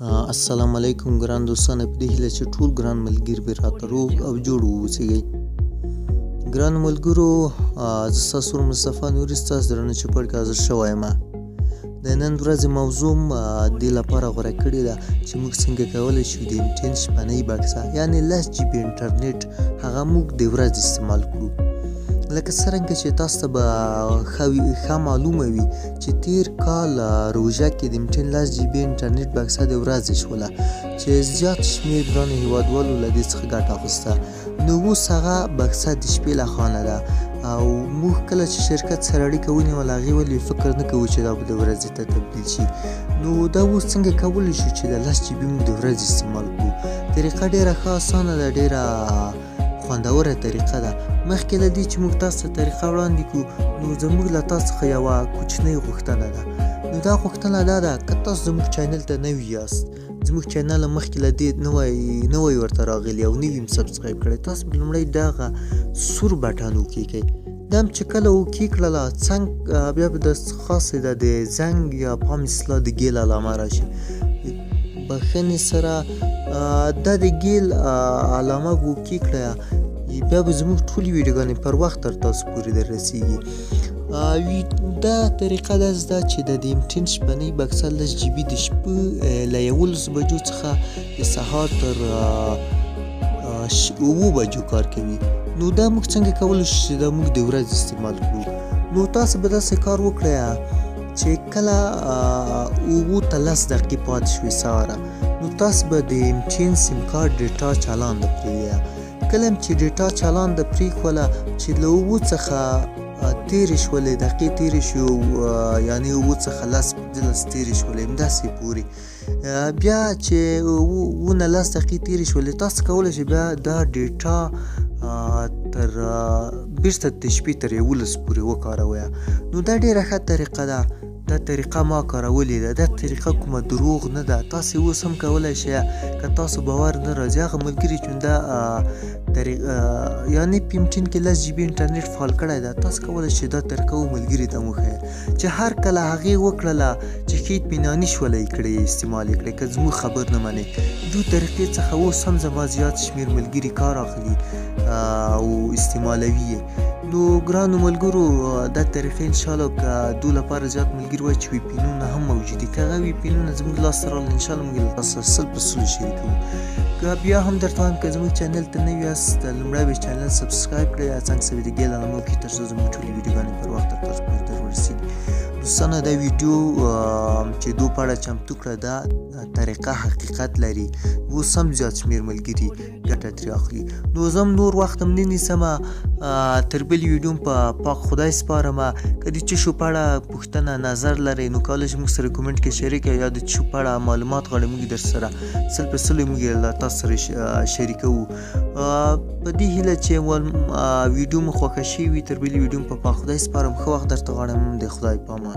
السلام علیکم ګران دوستانو، په دې هیله چې ټول ګران ملګري به راته روغ او جوړ واوسیږئ. ګران ملګرو، زه ستاسو ورور مصطفی نوري ستاسو درنه چوپړ کې حاضر شوی یم. د نن ورځې موضوع دې لپاره غوره کړې ده چې موږ څنګه کولی شو د MTN شپنۍ بکسه، یعنې 10 جي بي انټرنیټ، هغه موږ د ورځې استعمال کړو. لکه څرنګه چې تاسو ته به ښه معلومه وي چې تیر کال روژه کې د MTN 10 جي بي انټرنیټ بکسه د ورځې شوله چې زیات شمېر ګرانو هیوادوالو له دې څخه ګټه اخیسته. نو اوس هغه بکسه د شپې له خانه ده او موږ کله چې شرکت سره اړیکه ونیوله، هغې ولې فکر نه کوو چې دا به د ورځې ته تبدیل شي. نو دا اوس څنګه کولی شو چې د 10 جي بي موږ د ورځې استعمال کړو؟ طریقه ډېره ښه اسانه ده، ډېره خوندوره طریقه ده. مخکې له دې چې موږ تاسو ته طریقه وړاندې کړو، نو زموږ له تاسو څخه یوه کوچنۍ غوښتنه ده. نو دا غوښتنه دا ده، که تاسو زموږ چینل ته نوي یاست، زموږ چینل مخکې له دې نوی ورته راغلي او نوي هم subscribe کړی، تاسو به لومړی دغه سور بټن وکیږئ. دا هم چې کله okay کړله څنګ، بیا به د خاصې ده د زنګ یا پام اصلاح د ګیل علامه راشي. بخښنې سره دا د ګیل علامه به okay کړه، بیا به زموږ ټولې ویډیوګانې پر وخت تر تاسو پورې در رسیږي. دا طریقه داسې ده چې د MTN شپنۍ بکسه 10 جي بي د شپې له 11 بجو څخه د سهار تر 7 بجو کار کوي. نو دا موږ څنګه کولی شو چې دا موږ د ورځې استعمال کړو؟ نو تاسو به داسې کار وکړئ چې کله 7 ته 10 دقیقې پاتې شوې سهاره، نو تاسو به د MTN سیم کارت data چالانده پرېږدئ. کله هم چې data چالانده پرېښوله، چې له 7 څخه تېرې شولې دقیقې تېرې شو، یعنې 7 څخه 10 15 تېرې شولې، همداسې پورې، بیا چې 7 نه 10 دقیقې تېرې شولې، تاسو کولی شئ بیا دا data تر بیرته د شپې تر 11 پورې وکاروئ. نو دا ډېره ښه طریقه ده. دا طریقه ما کارولې ده، دا طریقه کومه دروغ نه ده. تاسو اوس هم کولی شئ، که تاسو باور نه راځي، هغه ملګري چې دا یعنې په MTN کې 10 جي بي انټرنیټ فعال کړی ده، تاسو کولی شئ دا طریقه و ملګري ته هم وښیئ چې هر کله هغې وکړله چې ښه اطمیناني شوله یې کړې، استعمال یې کړې، که زموږ خبر نه منئ. دو طریقې څخه اوس هم زما زیات شمېر ملګري کار اخلي او استعمالوي یې. نو ګرانو ملګرو، دا طریقې انشاءالله که دو لپاره زیات ملګري وایي چې وی پینونه هم موجود دي، که هغه وی پینونه زموږ لاس ته راغلل، انشاءالله موږ له تاسو سره 100% شریکوو. که بیا هم درته وایم، که زموږ چینل ته نوي یاست، لومړی به چینل subscribe کړئ، څنګ سره د ګیل علامه وکړئ تر څو زموږ ټولې ویډیوګانې پر وخت تر تاسو پورې در ورسېږي. دوستانو، دا ویډیو چې دو په اړه چمتو کړه، دا طریقه حقیقت لري، اوس هم زیات شمېر ملګري ګټه ترې اخلي. نو زه هم نور وخت هم نه نیسم، تر بلې ویډیو هم په پاک خدای سپارم. که د څه شو په اړه پوښتنه نظر لرئ، نو کولی شئ موږ سره comment کې شریک کړئ، یا د څه شو په اړه معلومات غواړئ، موږ در سره 100% موږ له تاسو سره شریکوو. په دې هیله چې ویډیو مو خوښه شوې وي. تر بلې ویډیو هم په پاک خدای سپارم. ښه وخت درته غواړم. د خدای په امان.